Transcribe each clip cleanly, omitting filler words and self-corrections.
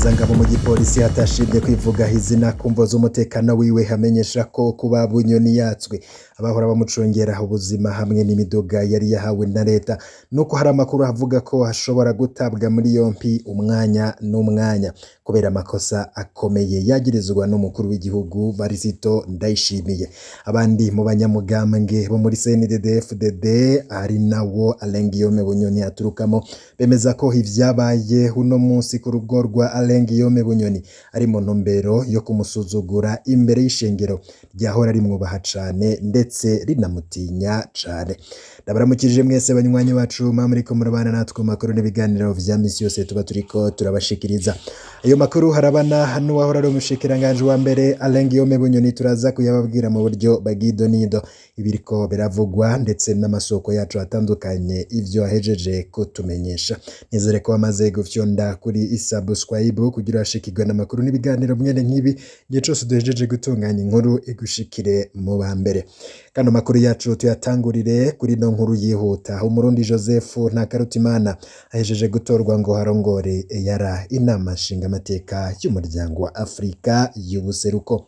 Umuntwazangabo mu gipolisi atashimye kwivuga izina kumvo z'umutekano wiwe amenyesha ko kuba Bunyoni yatswe abahora bamucungera ubuzima hamwe n'imiduga yari yahawe na leta, nuko hari amakuru avuga ko ashobora gutabwa muri yompi umwanya n'umwanya kubera amakosa akomeye yagirizwa n'umukuru w'igihugu Varisito Ndayishimiye. Abandi mu banyamugambwe bo muri CNDD-FDD ari nawo Alain Guillaume Bunyoni aturukamo bemeza ko ivyabaye uno munsi ku rugo rwa Alain Guillaume Bunyoni ari mu ntumbero yo kumusuzugura imbere y'ishengero ryahora rimwubaha cane ndetse rinamutinya cane. Ndabaramukije mwese banywanyi bacu muriko murabana natwe mu makuru n'ibiganiro vya misi yose tuba turiko turabashikiriza. Ayo makuru harabana n'uwahora ari umushikiranganji wa mbere Alain Guillaume Bunyoni, turaza kuyababwira mu buryo bw'idonido ibiriko biravugwa ndetse n'amasoko yacu atandukanye ivyo ahejeje kutumenyesha. Nizere ko wamaze gufyonda kuri subscribe kugira urashikirwe n'amakuru n'ibiganiro mwene nk'ibi igihe cose duhejeje gutunganya inkuru igushikire mu ba mbere. Kano makuru yacu tuyatangurire kuri no nkuru yihuta. Umurundi Joseph Ntakarutimana ahejeje gutorwa ngo harongore yara inama nshingamateka y'umuryango wa Afrika y'ubuseruko.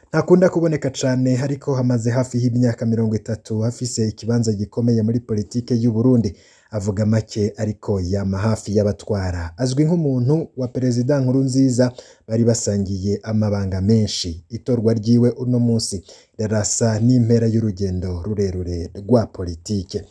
Ntakunda kuboneka cane ariko hamaze hafi y'imyaka 30 afise ikibanza gikomeye muri politike y'u Burundi. Avuga make ariko yama hafi y'abatwara. Azwi nk'umuntu wa Perezida Nkurunziza bari basangiye amabanga menshi. Itorwa ryiwe uno munsi rirasa n'impera y'urugendo rurerure rwa politike.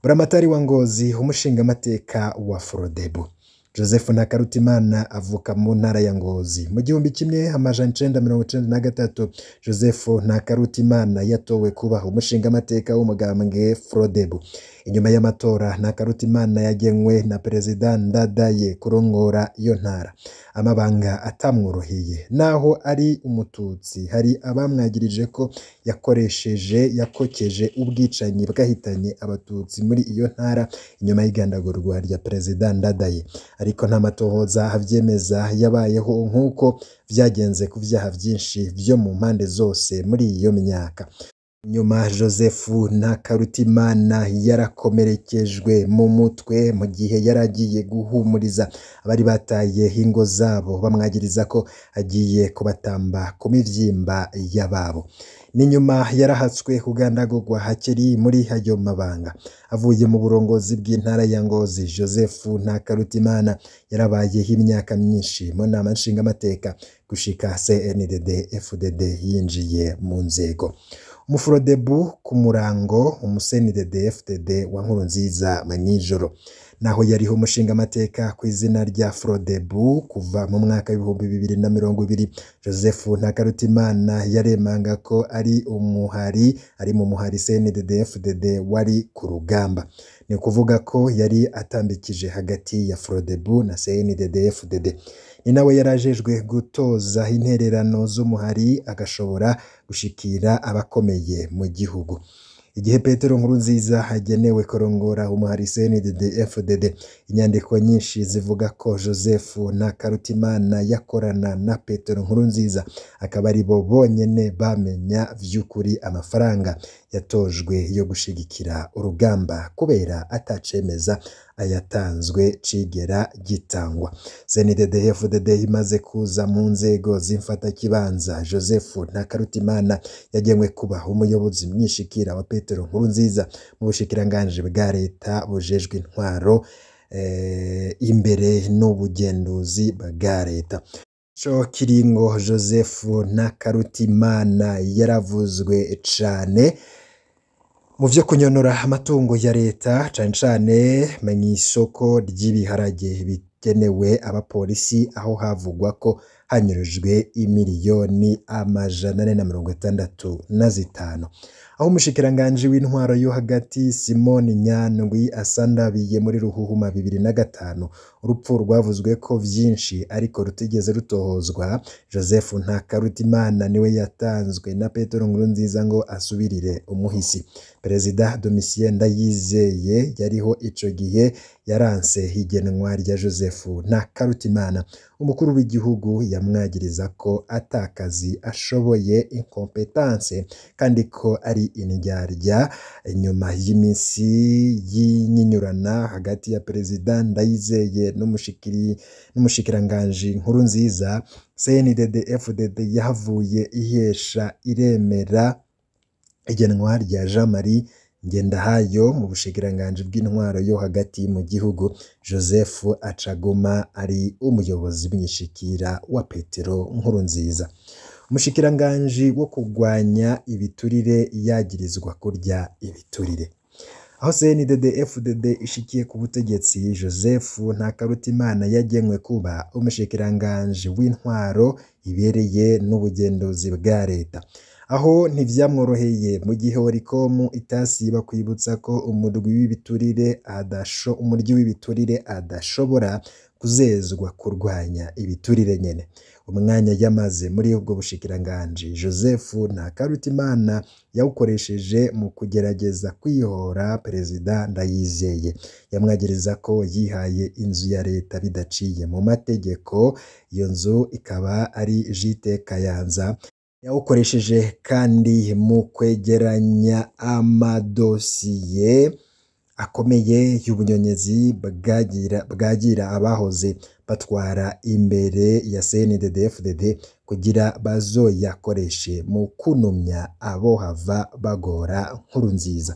Buramatari wa Ngozi, umushingamateka wa Frodebu Joseph Ntakarutimana avuka mu ntara ya Ngozi mu 1993. Joseph Ntakarutimana yatowe kuba umushingamateka w'umugambwe Frodebu. Inyuma y'amatora Ntakarutimana yagenwe na Perezida Ndadaye kurongora iyo ntara, amabanga atamworoheye. Naho ari umututsi hari abamwagirije ko yakoresheje yakokeje ubwicanyi bwahitanye abatutsi muri iyo ntara inyuma y'igandagurwa rya Perezida Ndadaye, ariko nta matohoza avyemeza yabayeho nk'uko vyagenze ku vyaha vyinshi vyo mu mpande zose muri iyo myaka. Nyuma Joseph Ntakarutimana yarakomerekejwe mu mutwe mu gihe yaragiye guhumuriza abari bataye ingo zabo bamwagiriza ko agiye kubatamba ku mivyimba y'ababo. N'inyuma yarahatswe kugandagurwa hakiri muri ayo mabanga. Avuye mu burongozi bw'intara ya Ngozi, Joseph Ntakarutimana yarabayeho imyaka myinshi mu nama nshingamateka gushika CNDD FDD yinjiye mu nzego. Umufurodebu ku murango umusenidede FDD wa Nkurunziza mw'ijoro. Naho yariho umushingamateka ku izina rya Frodebu kuva mu mwaka w'2020, Joseph Ntakarutimana yaremanga ko ari umuhari ari mu muhari CNDD FDD wari ku rugamba. Ni ukuvuga ko yari atambikije hagati ya Frodebu na CNDD FDD. Ni nawe yarajejwe gutoza intererano z'umuhari agashobora gushikira abakomeye mu gihugu. Igihe Petero Nkurunziza agenewe kurongora umuhari CNDD FDD, inyandiko nyinshi zivuga ko Joseph Ntakarutimana yakorana na Petero Nkurunziza, akaba ari bo bonyene bamenya vy'ukuri amafaranga yatojwe yo gushigikira urugamba kubera atacemeza ayatanzwe cigera gitangwa. CNDD FDD imaze kuza mu nzego z'imfatakibanza, Joseph Ntakarutimana yagenwe kuba umuyobozi mwishikira wa Petero Nkurunziza mu bushikiranganji bwa leta bujejwe intwaro imbere n'ubugenduzi bwa leta. Ico kiringo Joseph Ntakarutimana yaravuzwe cane mu vyo kunyonora amatungo ya leta, cane cane mw'isoko ry'ibiharage bigenewe abapolisi, aho havugwa ko hanyurujwe imiliyoni 465. Aho umushikiranganji w'intwaro yo hagati Simon Nyandwi asandabiye muri Ruhuhuma 2005, urupfu rwavuzwe ko vyinshi ariko rutigeze rutohozwa. Joseph Ntakarutimana niwe yatanzwe na Petero Nkurunziza ngo asubirire umuhisi. Perezida Domitien Ndayizeye yariho ico gihe yaranse igenwa rya Joseph Joseph Ntakarutimana. Umukuru w'igihugu yamwagiriza ko atakazi ashoboye, incompetence, kandi ko ari indyarya. Nyuma y'iminsi y'inyinyurana hagati ya Perezida Ndayizeye n'umushikiranganji Nkurunziza, CNDD FDD yahavuye ihesha iremera igenwa rya Jean Marie Ngendahayo mu bushikiranganji bw'intwaro yo hagati mu gihugu. Joseph acaguma ari umuyobozi mwishikira wa Petero Nkurunziza. Umushikiranganji wo kurwanya ibiturire yagirizwa kurya ibiturire. Aho CNDD FDD ishikiye ku butegetsi, Joseph Ntakarutimana yagenwe kuba umushikiranganji w'intwaro ibereye n'ubugenduzi bwa leta. Aho ntivyamworoheye mu gihe Oricom itasiba kwibutsa ko umurwi w'ibiturire adashobora kuzezwa kurwanya ibiturire nyene. Umwanya yamaze muri ubwo bushikiranganji, Joseph Ntakarutimana yawukoresheje mu kugerageza kwihora Perezida Ndayizeye. Yamwagiriza ko yihaye inzu ya leta bidaciye mu mategeko, iyo nzu ikaba ari Jite Kayanza. Yawukoresheje kandi mu kwegeranya amadosiye akomeye y'ubunyonyezi bwagira abahoze batwara imbere ya CNDD-FDD kugira bazoyakoreshe mu kunumya abo hava bagora Nkurunziza.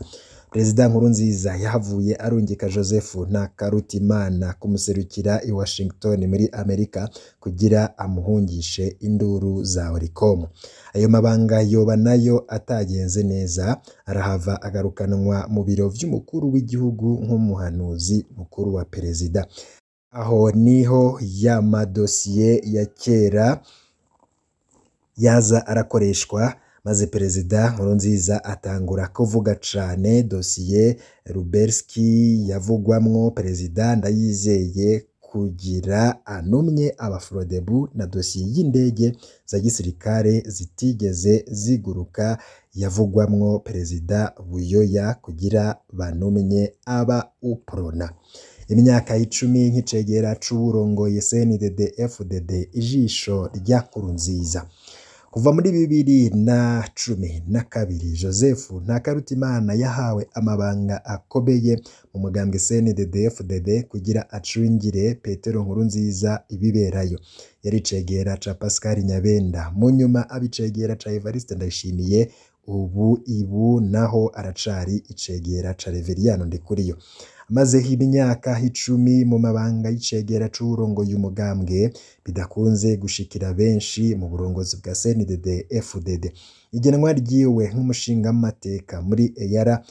Perezida Nkurunziza yahavuye arungika Joseph Ntakarutimana kumuserukira i Washington muri Amerika kugira amuhungishe induru za Oricom. Ayo mabanga yoba nayo atagenze neza, arahava agarukanwa mu biro vy'umukuru w'igihugu nk'umuhanuzi mukuru wa perezida. Aho niho ya madosiye ya kera yaza arakoreshwa, maze Perezida Nkurunziza atangura kuvuga cane dosiye Ruberski yavugwamwo Perezida Ndayizeye kugira anumye abafrodebu na dosiye y'indege za gisirikare zitigeze ziguruka yavugwamwo Perezida Buyoya kugira banumye aba UPRONA. Imyaka 10 nk'icegera c'uwurongoye CNDD FDD ijisho rya Nkurunziza. Kuva muri 2012 Joseph Ntakarutimana yahawe amabanga akomeye mu mugambwe CNDD FDD kugira acungire Petero Nkurunziza ibiberayo. Yari icegera ca Pascal Nyabenda, mu nyuma abicegera ca Evariste Ndayishimiye, ubu ibu naho aracari icegera ca Reveriyano Ndikuriyo. Amazeho imyaka 10 mu mabanga y'icegera c'uwurongoye umugambwe, bidakunze gushikira benshi mu burongozi bwa CNDD FDD. Igenwa ryiwe nk'umushingamateka muri EAR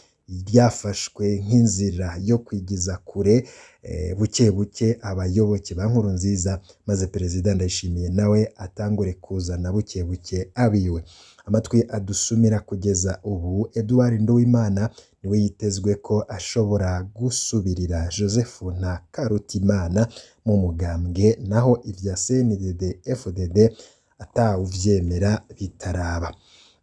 ryafashwe nk'inzira yo kwigiza kure buke buke abayoboke ba Nkurunziza, maze Perezida Ndayishimiye nawe atangure kuzana buke buke abiwe. Amatwi adusumira kugeza ubu Edouard Nduwimana niwe yitezwe ko ashobora gusubirira Joseph Ntakarutimana mu mugambwe, naho ivya CNDD FDD atawuvyemera bitaraba.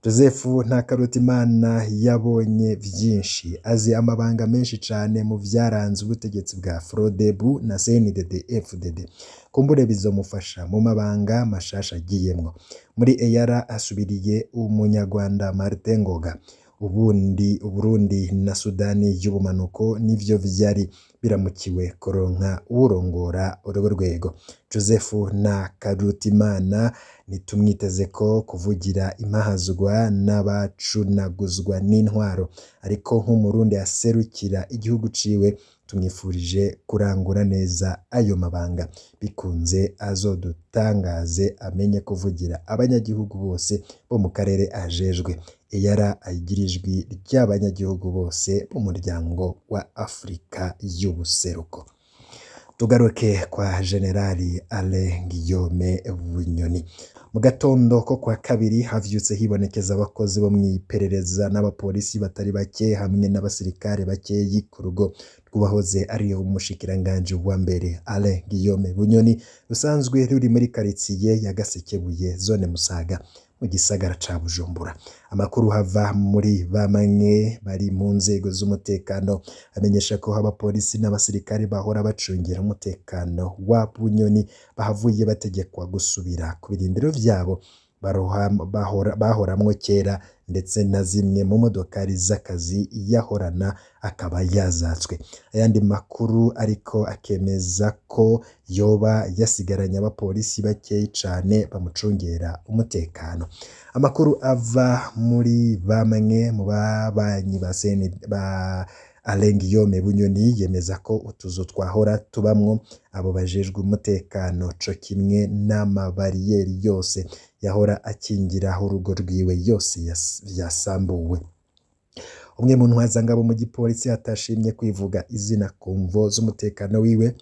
Joseph Ntakarutimana yabonye vyinshi, azi amabanga menshi cane mu vyaranze ubutegetsi bwa Frodebu na CNDD FDD. Kumbure bizomufasha mu mabanga mashasha agiyemwo. Muri EAR asubiriye umunyarwanda Martin Ngoga. Ubundi Uburundi na Sudani y'ubumanuko nivyo vyari biramukiwe kuronka uwurongora urwo rwego. Joseph Ntakarutimana nitumwiteze ko kuvugira impahazwa n'abacunaguzwa n'intwaro, ariko nk'umurundi aserukira igihugu ciwe tumwifurije kurangura neza ayo mabanga. Bikunze azodutangaze amenye kuvugira abanyagihugu bose bo mu karere ajejwe. EAR ayigira ijwi ry'abanyagihugu bose b'umuryango wa Afrika y'ubuseruko. Tugaruke kwa Generali Alain Guillaume Bunyoni. Mu gatondo ko kwa kabiri havyutse hibonekeza abakozi bo mw'iperereza n'abapolisi batari bake hamwe n'abasirikare bakeyi ku rugo rw'uwahoze ari umushikiranganji wa mbere Alain Guillaume Bunyoni, rusanzwe ruri muri karitsiye ya Gasekebuye zone Musaga mu gisagara ca Bujumbura. Amakuru hava muri bamwe bari mu nzego z'umutekano amenyesha ko abapolisi n'abasirikare bahora bacungera umutekano wa Bunyoni bahavuye bategekwa gusubira ku birindiro vyabo bahoramwo kera, ndetse na zimwe mu modokari z'akazi yahorana akaba yazatswe. Ayandi makuru ariko akemeza ko yoba yasigaranye abapolisi bakeyi cane bamucungera umutekano. Amakuru ava muri bamwe mu babanyi ba Alain Guillaume Bunyoni yemeza ko utuzu twahora tubamwo abo bajejwe umutekano co kimwe n'amabariyeri yose yahora akingiraho urugo rwiwe yose yasambuwe. Umwe mu ntwazangabo mu gipolisi atashimye kwivuga izina ku mvo z'umutekano wiwe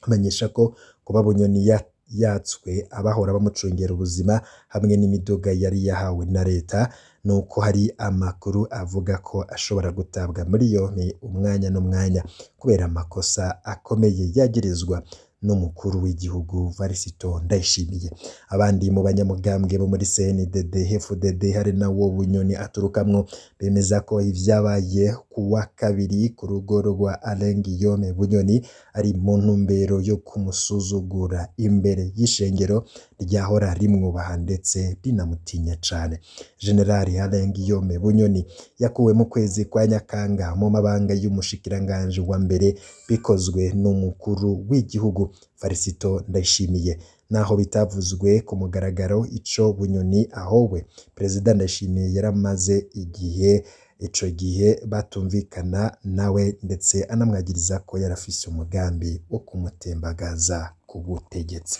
amenyesha ko kuba Bunyoni yatswe abahora bamucungera ubuzima hamwe n'imiduga yari yahawe na leta, nuko hari amakuru avuga ko ashobora gutabwa muri yompi umwanya n'umwanya kubera amakosa akomeye yagirizwa n'umukuru w'igihugu Varisito Ndayishimiye. Abandi mu banyamugambwe bo muri CNDD FDD hari nawo Bunyoni aturukamwo bemeza ko ivyabaye kuwa kabiri ku rugo rwa Alain Guillaume Bunyoni ari mu ntumbero yo kumusuzugura imbere y'ishengero ryahora rimwubaha ndetse rinamutinya cane. General Alain Guillaume Bunyoni yakuwe mu kwezi kwa Nyakanga mu mabanga y'umushikiranganji wa mbere bikozwe n'umukuru w'igihugu Varisito Ndayishimiye. Naho bitavuzwe ku mugaragaro ico Bunyoni ahowe, Perezida Ndayishimiye yaramaze igihe ico gihe batumvikana nawe, ndetse anamwagiriza ko yarafise umugambi wo kumutembagaza ku butegetsi.